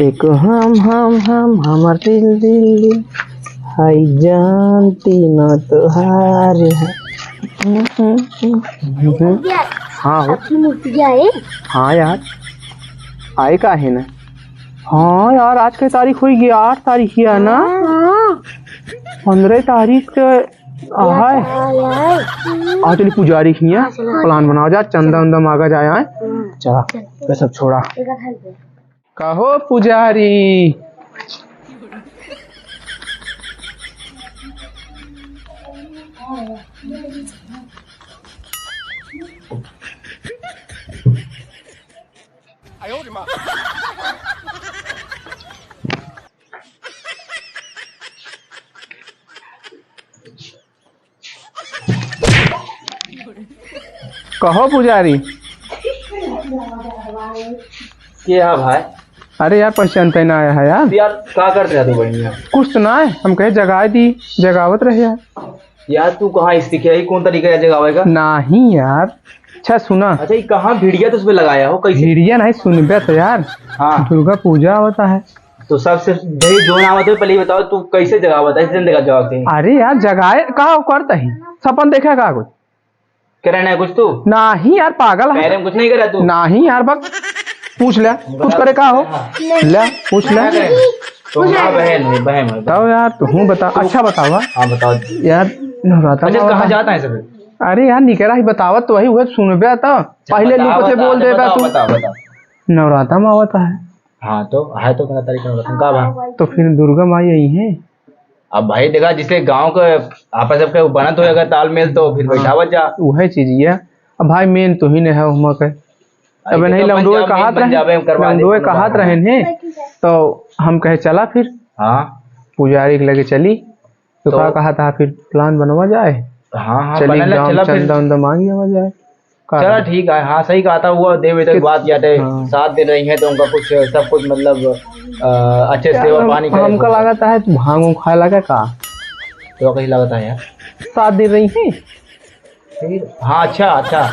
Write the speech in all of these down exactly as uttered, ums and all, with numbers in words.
एक हम, हम, हम, हमर दिल, दिल, दिल, हाय जान तीनों तोहार है। हाँ हो। आपकी मूर्ति आए? हाँ यार, आए का है ना? हाँ यार, आज के तारीख होई गई, आठ तारीख ही है ना? हाँ। पन्द्रह तारीख के आए। हाँ यार। आ चली पुजारी के हियाँ, हाँ, चला। Plan बनावा जाए, चंदा उंदा मांगा जाए, आए। हाँ। चला, ये सब छोड़ा। कहो पुजारी। कहो पुजारी। के है भाई? अरे यार, पहचानते ना आया है यार। यार, का करत रहा तू बढ़िया? कुछ तो ना है, हम कहे जगाए दी, जगावत रहे यार। यार, तू कहाँ सीखे है, कौन तरीका है जगावे का? नहीं यार, अच्छा सुना। अच्छा, ये कहाँ भिड़िया तो उसमें लगाया हो, कैसे? भिड़िया नहीं, सुनबे तो यार। हाँ। दुर्गा पूजा होता है। तो सबसे भाई जो ना आवत है, पहले ये बताओ, तू कैसे जगावत है, ऐसे जगह जगावत है? अरे यार, जगाए का करता है, सपन देखा का कुछ? करे ना कुछ तू? नहीं यार, पागल है। पहले कुछ नहीं करा तू? नहीं यार, बक पूछ ले, कुछ करे का हो? ले, पूछ ले। क्या करे? तो माँ बहन है, बहन है। बताओ यार, तू हूँ बता, अच्छा बतावा। हाँ, बताओ। यार, नवराता अच्छा, में कहाँ बता। जाता है सब? अरे यार, निकरा ही बतावत तो वही, वही सुनबे तो। अच्छा, पहले बताओ, लुक से बताओ, बोल दे बे बताओ, तू। बताओ, बताओ। नवराता में आवता है। हाँ, तो है तो अपना तरीका में बताऊँ, का बा? तो फिर दुर्गा माई आई है। अब भाई देखा, जिसे गाँव के आपस में बनत हो अगर तालमेल, तो फिर हाँ, बैठावत जा। उहे चीज ये। अब भाई main तो ही नहीं है हुमा के। अरे अब नहीं, तो लौंडोए पंजाब में कहात रहे, पंजाबे में करवा दे, लौंडोए कोनो कहात बात रहे नहीं। ने, तो हम कहे चला फिर। हाँ। पुजारी के लगे चली। तो तो का कहा था फिर plan बनवा जाए? हाँ, हाँ, चली बना ले, गाँव चला फिर। चंदा उंदा मांगी आवा जाए। का चला है? ठीक है, हाँ, सही कहा था, वो देवी तक कि-, बात याटे, हाँ। सात दिन रही है तो उनका कुछ, सब कुछ मतलब, अ, अच्छे यार, सेवा हम-, पानी करे हमका होगा। लागत है भांग उंग खाए लगा का? तो कहीं लगता है यार। सात दिन रही है? फिर? हाँ, अच्छा, अच्छा।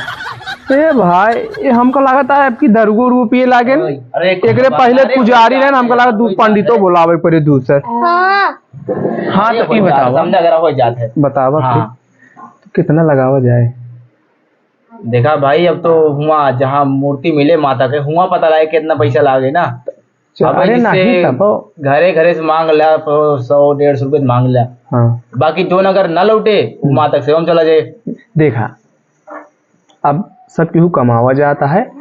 ए भाई, ये हमका लागत है आपकी दरुगो उरुगो पिए लागे न। अरे, एकरे बात पहले अरे, पुजारी रहे ना, हमका लागत दू कोई बात पंडितो नहीं। बुलावे पड़े दूसर। हाँ। हाँ, अरे, तो कोई ई बात बतावा। समझा करा, हो जात है। बतावा हाँ। फिर। तो कितना लगावा जाए? देखा भाई, अब तो हुआ जहाँ मूर्ति मिले माता के, हुआ पता लागे कितना पैसा लागे ना। चल, अब अरे जैसे नहीं तब। घरे घरे से मांग ला, तो सौ डेढ़ सौ रुपये मांग ला। हाँ। बाकी जो अगर न लौटे, वो हम्म। माता के सेवा में चला जाए। देखा, अब सब केहू कमावा जाता है,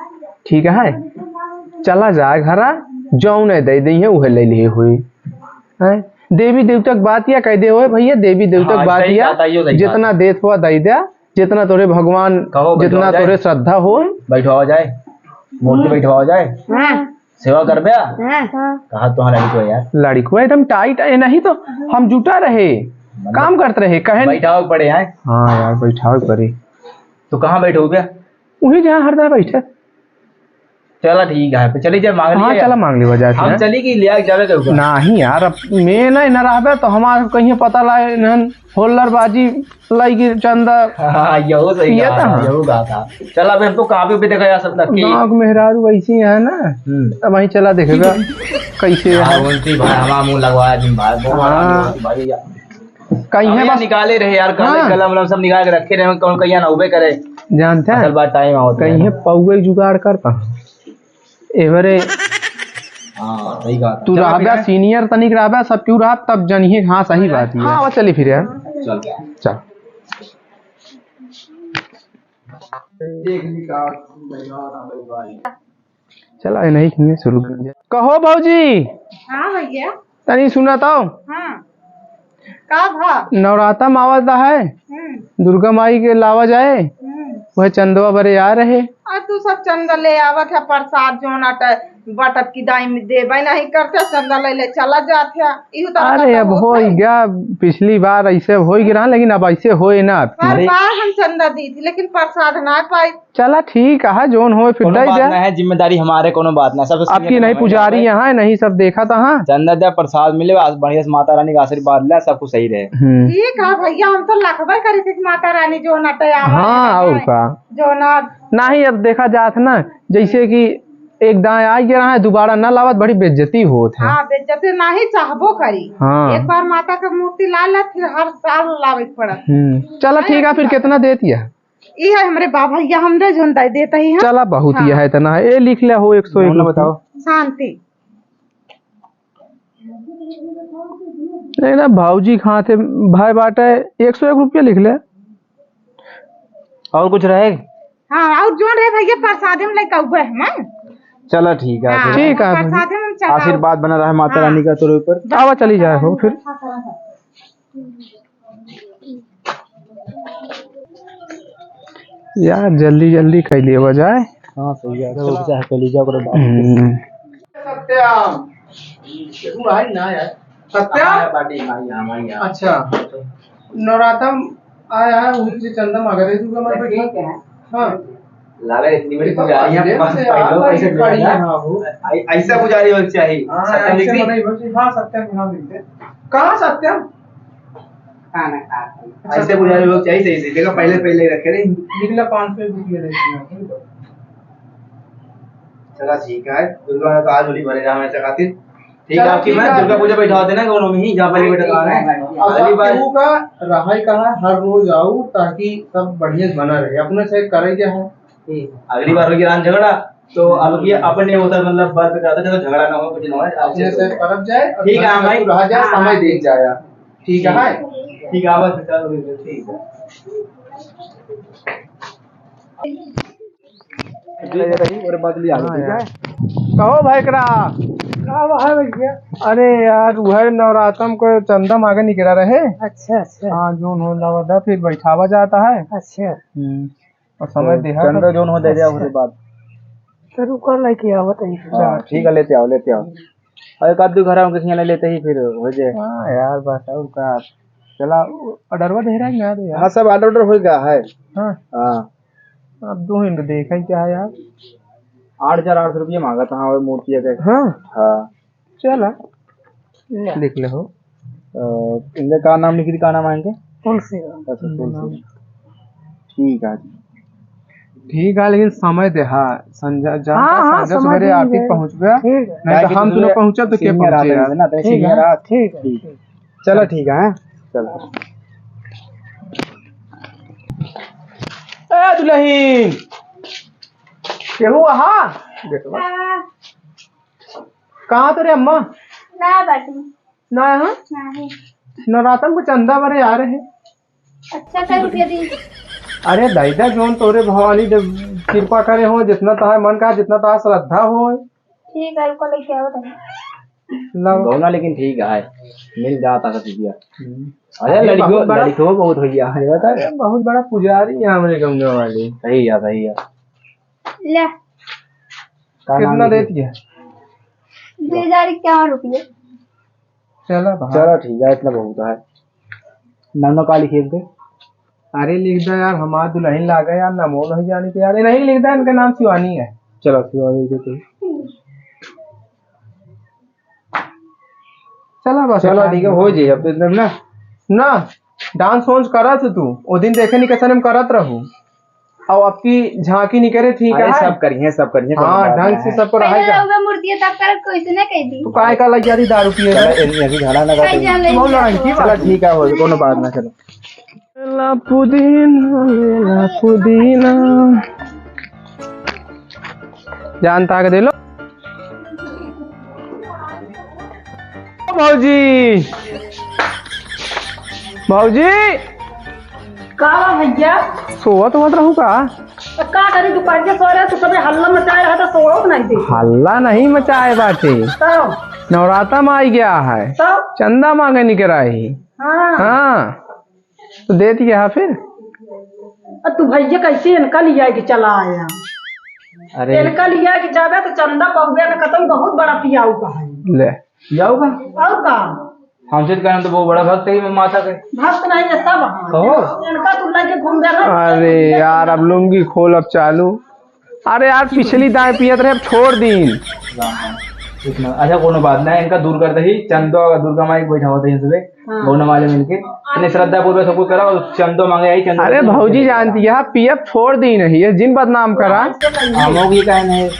ठीक है, चला जाए घरा, जौन दे दी है, उहे ले लिए हुई। हैं? देवी देवता के बात या कह दे, "ओए भैया, देवी देवता हाँ, के बात सही या, बात है, यो सही बात जितना है। देत हुआ दे द्या, जितना तोरे भगवान, कहो, जितना बैठवा जाए। तोरे श्रद्धा हो।" बैठवा जाए, मूर्ति हम्म। बैठवा जाए। हाँ। सेवा करबे? हाँ। कहा तो हाँ, लड़को है यार। लड़को एकदम tight है, नहीं तो हम जुटा रहे, मतलब काम करत रहे, कहे बैठावे पड़े हैं। हाँ यार, बैठावे पड़े। तो कहाँ बैठो बे? वही जहाँ हरदा बैठे। चला ठीक है, फिर चली जाए, मांग हाँ, लिया चला यार। मांग लेवा जाए हम फिर। चली कि लिया जावे के ऊपर? नहीं यार, अब मैं नहीं न रहबे तो हमार कहीं पता लाए नन होल्लरबाजी लाई की चंदा। हाँ, यहू सही पिया कहा था, था। यहू कहा था। चला, अबे हमको कहाँ पे भी देखा जा सकता कि गाँव के मेहरारू वैसी है ना, हम्म। अब वहीं चला देखेगा कैसे हाँ, है। उनकी भाई हमारा मुंह लगवाया तुम भाई, बहुत हाँ। भाई यार। कहीं अब है ये बस निकाले रहे यार, काले हाँ। कलम वलम सब निकाल के रखे रहे, कौन कहिया ना उबे करे। जानते हैं? असल बात टाइम आओ कहीं है पौवे जुगाड़ कर पा। एवरे हाँ, सही बात। तू चलो रहबे फिर। Senior तनिक रहबे, सब क्यों रह, तब जनिए। हाँ, सही बात है। हाँ, वो चली फिर यार। चल। चल। चला, ये नहीं कहिए शुरू कर दे। कहो भौजी। हाँ भैया। तनी सुना तो। हाँ। का भा? नवराता में आवत है। हम्म। दुर्गा माई के लावा जाए। हम्म। वह चंदवा बरे आ रहे। आ तू सब चंदा ले आवत है, प्रसाद जोन अटे बटत की दाई में देबे नहीं करते, चंदा ले ले चला जात है। इहू तो अरे अब होई गया, पिछली बार ऐसे होई गिरा, लेकिन अब ऐसे होए ना अब की। हर बार हम चंदा दी थी, लेकिन प्रसाद ना पाई। चला ठीक है, जोन होए फिर कोनो दे बात दे। ना है, जिम्मेदारी हमारे, कोनो बात ना, सब अब की नहीं पुजारी यहाँ है, नहीं सब देखा था। हाँ। चंदा दे, प्रसाद मिले, आज बढ़िया से माता रानी का आशीर्वाद ले, सब कुछ सही रहे। हम्म। ठीक है भैया, हम तो लखबे करी थी माता रानी जो ना तैयार हाँ, है। और का। जो ना नहीं, अब देखा जात ना, जैसे कि एक दाएं आ गया है, दोबारा ना लावत, बड़ी बेइज्जती होत है। हाँ, बेइज्जती नाही चाहबो करी। हाँ। एक बार माता के मूर्ति ला ले, फिर हर साल लावे के पड़त। हम्म, चला ठीक है, फिर कितना देती है? ई है हमरे बा भैया, हमरे जोन दे देता ही है। चला, बहुत ही हाँ। है, इतना है। ए लिख ले हो, एक सौ एक रुपया। बताओ। शांति। नहीं ना, भौजी खाते भाई बाटे, एक सौ एक रुपया लिख ले। और कुछ रहे? हाँ, और जोन रहे भैया, प्रसादे में लेके आउबे हम। चला ठीक है, हाँ, फिर। ठीक है, प्रसादे में चढ़ाओ। आशीर्वाद बना रहा है माता हाँ। रानी का तोरे ऊपर। आवा, चली जाए हो फिर। यार, जल्दी जल्दी कर लिया जाए। हाँ, सही है। तो चाहे कर लीजिए, ओकरे बाद। हम्म। सत्यम, तू आई ना यार। सत्यम? हाँ, पार्टी, हाँ, हाँ, हाँ। अच्छा, नवरातम आया है, उनसे चंदा मांगा रहे, तू हमारे ठीक है। हाँ। लाला इतनी बड़ी ये तो पुजारी है, पहले से पहले यार, पैसे पड़ी दिया है, ना। हाँ, वो। ऐ-, ऐसा पुजारी होना चाहिए। हाँ, सत्यम ऐसे लिख दी। बनाई होती, हाँ, सत्यम यहाँ मिलते। कहाँ सत्यम? खाना खाते हैं। अच्छा, ऐसे पुजारी लोग चाहिए, सही, सही। देखो, पहले, पहले रखे रहे। निकला पाँच सौ रुपये लेते हैं। चला, ठीक है। दुर्गा माता आज होली भरे रहा हमेशा खातिर। ठीक है, चलो, आपकी ठीक मैं है। दुर्गा पूजा बैठा देना, दोनों में ही, जहाँ पहले बैठा था, है। और अगली बार केहू का रहाई कहा, हर रोज आओ, ताकि सब बढ़िया से बना रहे। अपने से करे क्या है? ठीक है। अगली बार होगी राम झगड़ा, तो अब ये अपने होता, मतलब, बात पे जाता, चलो, झगड़ा ना हो, कुछ ना हो, अच्छे अपने से से हो। करब जाए, और ठीक है, हाँ भाई। रहा जाए, हाँ, समय हाँ। दे जाए। ठीक है, ठीक है। ठीक है, बस, चलो, ठीक है। और बदली आ गई, हाँ ठीक है। यार। कहो भाई करा। का हुआ है भैया? अरे यार, वह नवरातम को चंदा मांगे निकला रहे। अच्छा, अच्छा। हाँ, जोन हो लावा दा, फिर बैठावा जाता है। अच्छा। हम्म। और समय तो देहा चंदा सब। जोन हो दे दिया, अच्छा। उसके बाद। तो रुको, लेके आवत है। हाँ, ठीक है, लेते आओ, लेते आओ। और एक आध दो घर हम किसी ले लेते ही फिर हो जाए। हाँ यार, बस और का। चला, ऑर्डरवा दे रहा है ना यार। हाँ, सब ऑर्डर, ऑर्डर हो गया है। हाँ। हाँ। अब दो हिंट देखा ही क्या है यार। आठ हजार आठ सौ रुपये मांगा था, हाँ, वो मूर्ति के। हाँ। हाँ। चला। ले। लिख ले हो। अ, इनका का नाम लिखी थी, का नाम है इनके? तुलसी राम। अच्छा, तुलसी राम। ठीक है। ठीक है, लेकिन समय दे, हाँ, संजा-, जानता हाँ, हाँ, संजा समय सवेरे देंगे। आरती पहुँच गया। ठीक है। नहीं तो हम तुम पहुँचब तो के सीनियर पहुँचे आदमी यार? है ना, तो ठीक है, सीनियर आदमी। ठीक है, ठीक। चलो, ठीक है, हाँ? चलो। ए, दुल्हन! केहू आहा? बेटवा। हाँ। कहाँ तो रे अम्मा? ना बाटी। ना है? नहीं। नवरातन को चंदा बरे आ रहे। अच्छा, कै रुपया दी? अरे दादा, जोन तोरे भवानी दे कृपा करे हो, जितना तहार मन का, जितना तहार श्रद्धा हो। ठीक है, रुको, लेके आओ तनी। लाओ। गौना लेकिन ठीक है, मिल जाता है रुपया। हम्म। अरे अरे लड़कियों, बहुत बड़ा, लड़कियों बहुत हो गया है, बता। अरे बहुत बड़ा पुजारी है हमरे गौना वाली। सही है, सही है। ले। का नाम कितना लिखे? देती है? दो हजार इक्यावन रुपये। चला भाई। चलो ठीक है, इतना बहुत है। नाम का लिखे थे? अरे लिख दे यार, हमार दुल्हन लागे यार, नामो नहीं जाने के यार। ये नहीं लिख दे, इनका नाम शिवानी है। चलो शिवानी के तो। चला बस, चला ठीक है, हो जाई अब तो इतना ना। ना, डांस वांस करत तू, ओ दिन देखे नहीं कैसन हम करत रहू। अब आपकी झांकी निकरे ठीक अरे, है। सब करिए, सब करिए, कोनो हाँ, बात ढंग ना से है। सबको रहे पहले जा। रउआ मूर्तिया तब करत कोई से ना कह दी। तू काहे का लग जा रही दारू पिए चला, में? इन्हीं अभी झगड़ा ना कह कह दी। जान ले तू बहुत लड़ाई की चला, बात। ठीक है, हो, कोनो बात ना, चलो। ला पुदीना, ला पुदीना। जान ताक दे लो। भौजी, भौजी। का बा भैया? सोवत होवत रहू का? तो का करी, दुपहरिया सो रहे, तू सबे हल्ला मचाए रहा था, सोवत नहीं दे। हल्ला नहीं मचाए बाटे। तब? नवराता में आई गया है। तब? चंदा मांगे निकरा ही। हाँ। हाँ। तो देती है फिर? अब तू भैया कैसे इनका लिया के चला आया? अरे। इनका लिया के जाबे तो चंदा पहुबे न कतई बहुत बड़ा पियाऊ का है। ले। पियाऊ का? और का? हमसे तो कहना तो बहुत बड़ा भक्त है माता के। भक्त नहीं है सब। कहो। इनका तू लेके घूम जाना। अरे यार, अब लुंगी खोल, अब चालू। अरे यार, पिछली दाएं पियत रहे, अब छोड़ दीन। राम राम। इतना, अच्छा, कोनो बात ना, इनका दूर कर दही। चंदो अगर दुर्गा माई के बैठा होता है सुबह, हाँ। गौना वाले मिलके, इतने श्रद्धा पूर्वक सब कुछ करा और चंदो मांगे आई, चंदो अरे मांगे भौजी चले जानती है, पियब छोड़ दी नहीं, ये जिन बदनाम करा। हम लोग ये कहे नहीं।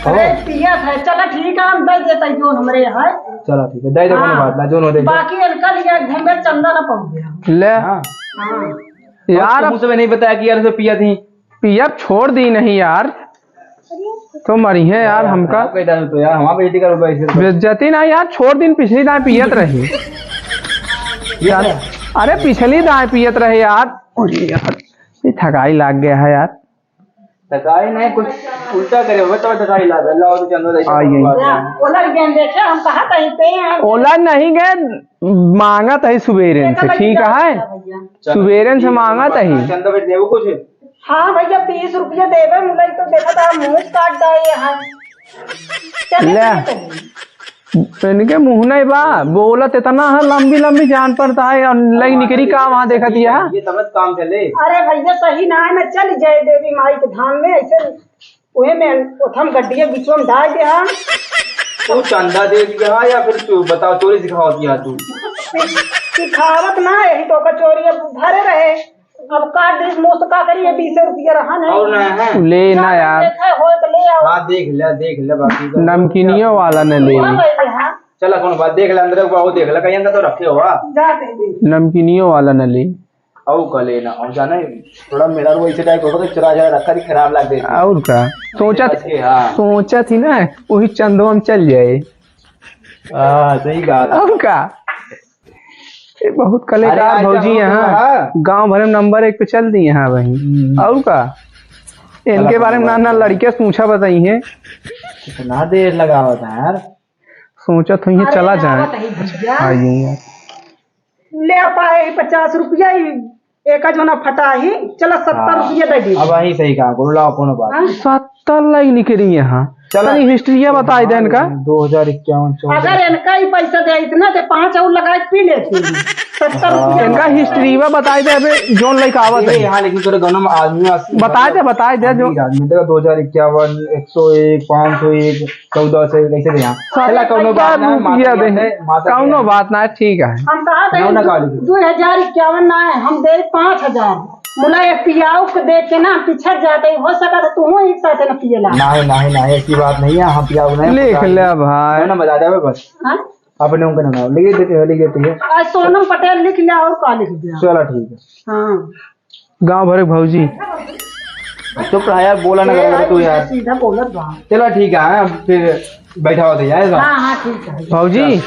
अरे, पियत है, चला ठीक है, हम दे देते हैं जो हमरे है। चला ठीक है, दे दे, कोनो हाँ। बात ना, जो न दे दे। बाकी इनका लिए एक दिन में चंदा ना पहुंच गया। ले। हाँ। हाँ। यार, मुँह से भी नहीं बताया कि यार, उसे पिया थी। पिया छोड़ दी नहीं यार, तो मरी है यार, यार, हमका। खराब कैदा तो यार, हमारा बेइज्जती करो भाई, फिर तो। बेइज्जती ना यार, छोड़ दिन, पिछली दाएं पियत रही। ये यार, क्या? अरे, पिछली दाएं पियत रहे यार। अरे यार, ये थकाई लाग गया है यार। थकाई नहीं, कुछ उल्टा करे हुए तो थकाई लाग गया। लाओ तो चंदो दे। आ, यही। बात है। ओला गेंद देखे, हम कहा कहीं पे हैं। ओला नहीं गए, मांगत है सुबेरे से, देखा ठीक है? भैया। सुबेरे से मांगत है। चंदा भाई देबो कुछ? हाँ भैया, बीस रुपया देबे, मुलाई तो देखा था, मुंह काट डाए यहाँ। चले ले। चले, चले। इनके मुंह नहीं बा, बोलत इतना है, लंबी लंबी जान पड़ता है, और लई निकरी का वहाँ देखत यह। ये तबत काम चले। अरे भैया, सही ना है ना, चल जय देवी माई के धाम में, ऐसे उहे में ओथम गड्डिया बिचवा में डाल दे हम। तू चंदा दे दिया है या फिर तू बताओ, चोरी सिखावत यहाँ तू? सिखावत ना, यही तो का चोरी अब भरे रहे। अब काट दिस मुफ्त का करिए, बीस रुपया रहा नहीं। और ना है? ले ना यार। देखा हो तो ले आओ। हाँ, देख ले, देख ले, बाकी तो नमकीनियों वाला न ले। हाँ, ले ले, हाँ। चला, कौन बात, देख ले, अंदर वो देख ले, कहीं अंदर तो रखे होगा। जा दे दे। नमकीनियों वाला न ले। और का लेना, और जाना है, थोड़ा मेरा वो ऐसे टाइप होगा तो चुरा जाए, रखा भी खराब लग देती। और का? सोचत, बस के, हाँ। सोचत ही ना, वही चंदवा में चल जाए। हाँ, सही बात। और का? ये बहुत अरे, कलेकार आज भौजी हम यहाँ हाँ। गांव भर में नंबर एक पे चल दी यहाँ वहीं। हम्म। और का? इनके चला, बारे में ना, ना लड़के से पूछा बताई है। कितना देर लगावत है यार। सोचत हुई है अरे, चला जाए। आवत है भैया। आइए यार। ले पाए पचास रुपया ही, एक जोना फटा ही, चला सत्तर हाँ। रुपया दे दी। अब वही सही कहा, गुरु लाओ कोनो बात। हाँ? सत्तर लाई निकली यहाँ। चला। तनी हिस्ट्रिया बताई दे इनका। दो हजार इक्यावन, चौदह। अगर इनका ही पैसा दे इतना, तो पाँच और लगा के पी लेती। सत्तर हाँ। रुपया। इनका हिस्ट्रिया बताई दे, अबे जोन लइका आवत ये है। यहाँ लेकिन तोरे गाँव में आदमी आस-, बताई दे, बताई दे जो आदमी, आदमी, देखो, दो हजार इक्यावन, एक सौ एक, पाँच सौ एक, चौदह सौ एक, ऐसे दे यहाँ। सारे चला, कौनो बात ना, माता रुपया दे। माता कौनो बात ना, ठीक है। हम कहा थे ना, ना, काली। दो हजार इक्यावन ना है, हम दे पाँच हजार। मुला एक पियाऊ के देख के ना पिछड़ जाते, हो सका तो तू एक साथ न पिए ला। नहीं, नहीं, नहीं, ऐसी बात नहीं है, हम पियाऊ नहीं, लिख पता ले नहीं। भाई। ना, ना, बता दे बस। हाँ? अपने उनका नाम लिख देते हैं, लिख देते हैं। आज सोनम पटेल लिख लिया और का लिख दिया? चलो ठीक है। हाँ। गाँव भर के भौजी। चुप रहा यार, बोला ना ए, करा कर तू यार। सीधा बोलत बा। चलो ठीक है, हाँ, फिर बैठा होते जाए तो। हाँ, हाँ, ठीक है। भौजी,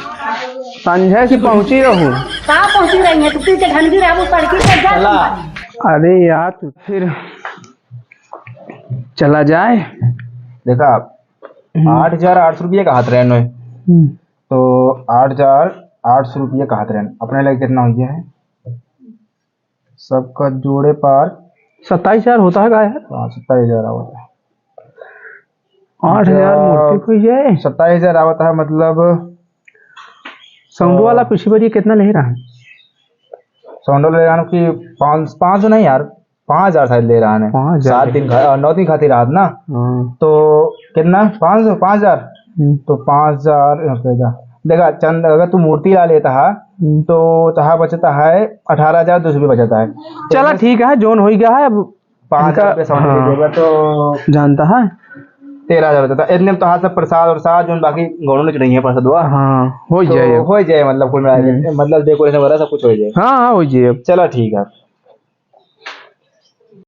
संझे से पहुँची रहू। कहाँ पहुँची रही है? तू पी के ढंगी रहू, सड़की पर जा चला। तुम्हारी। अरे यार, तू फिर चला जाए। देखा आप, हम्म। आठ हजार आठ सौ रुपये का हाथ रहने। हम्म। तो आठ हजार आठ सौ रुपये का हाथ रहने। अपने लगे कितना हो गया है? सबका जोड़े पार। सत्ताईस हजार होता है का यार? हाँ, सत्ताईस हजार आवत है। आठ हजार जब मोटी हो जाए। सत्ताईस हजार आवत है, मतलब, साउंड वाला तो पिछली बार ये कितना ले रहा है? साउंड वाला ले रहा हूँ कि पाँच, पाँच सौ नहीं यार, पाँच हजार शायद ले रहा है। पाँच हजार। सात दिन खा-, नौ दिन खातिर रात ना। हाँ। तो कितना? पाँच सौ, पाँच हजार? हम्म। तो पाँच हजार यहाँ पे जा। देखा, चंद, अगर तू मूर्ति ला लेता है, हम्म। तो तहा बचता है अठारह हजार दो सौ रुपये बचता है। चला, ठीक है, जोन हो गया है, अब पाँच हजार इनका, रुपये साउंड के हाँ। देगा तो जानता है? तेरह हजार बचता है। इतने में तो हाथ से प्रसाद और साथ, जोन बाकी गौनों ने चढ़ाई है प्रसाद हुआ। हाँ, हो तो जाए। हो जाए, मतलब, कुल मिला के, हम्म। मतलब, decoration वगैरह सब कुछ हो जाए। हाँ, हाँ, हो जाए। चला, ठीक है।